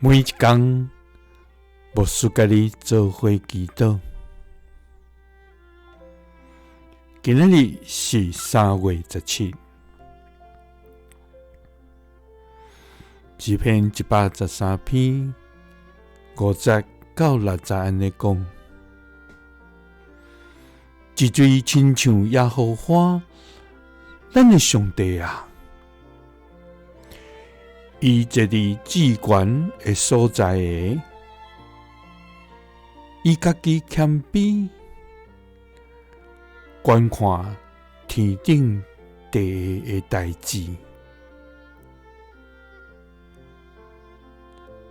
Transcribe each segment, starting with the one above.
每一工，牧師佮你做伙祈禱。今仔日是3月17，詩篇113篇5節到6節按呢講：一水親像耶和華，咱的上帝啊！伊坐佇至懸的所在的，伊家己謙卑，觀看天頂地下的代誌，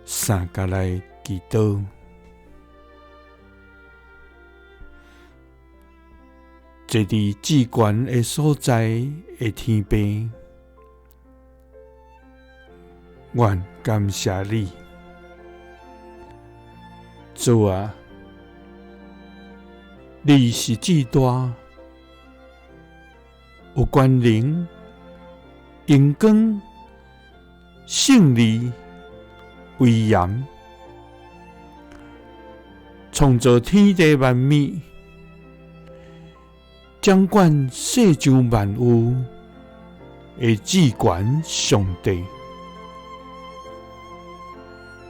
三加來祈禱，坐佇至懸的所在的天父。阮感謝你，主啊，你是至大，有權能、榮光、勝利、威嚴，創造天地萬物，掌管世上萬有的至懸上帝。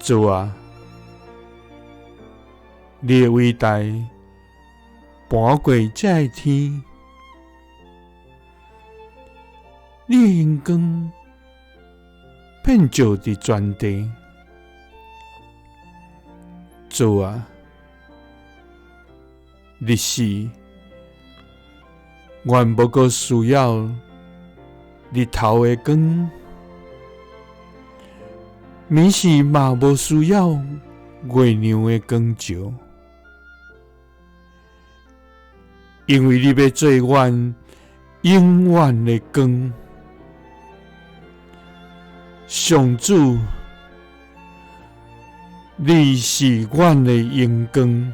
主啊，你的偉大盤過這个天，你的榮光遍照佇全地。主啊，日時阮無閣需要日頭的光。暝時嘛無需要月亮的光照，因為你欲做阮永遠的光。上主，你是阮的榮光。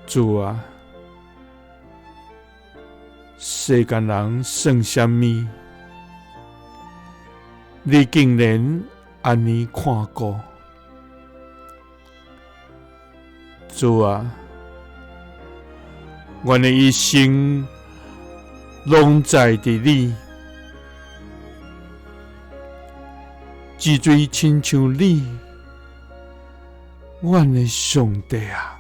主啊，世間人算啥物？你竟然按呢看顧？主啊，阮的一生攏在佇你，一水親像你，阮的上帝啊！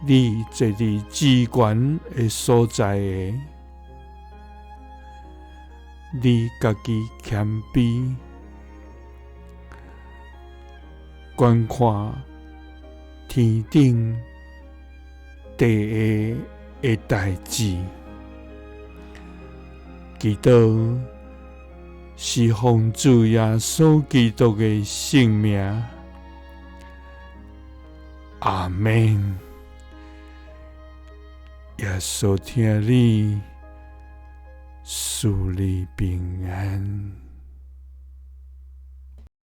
你坐佇至懸的所在的，你家己謙卑，觀看天頂地下的代誌，祈禱是奉主耶穌基督的聖名，阿們。耶穌疼你，賜你平安。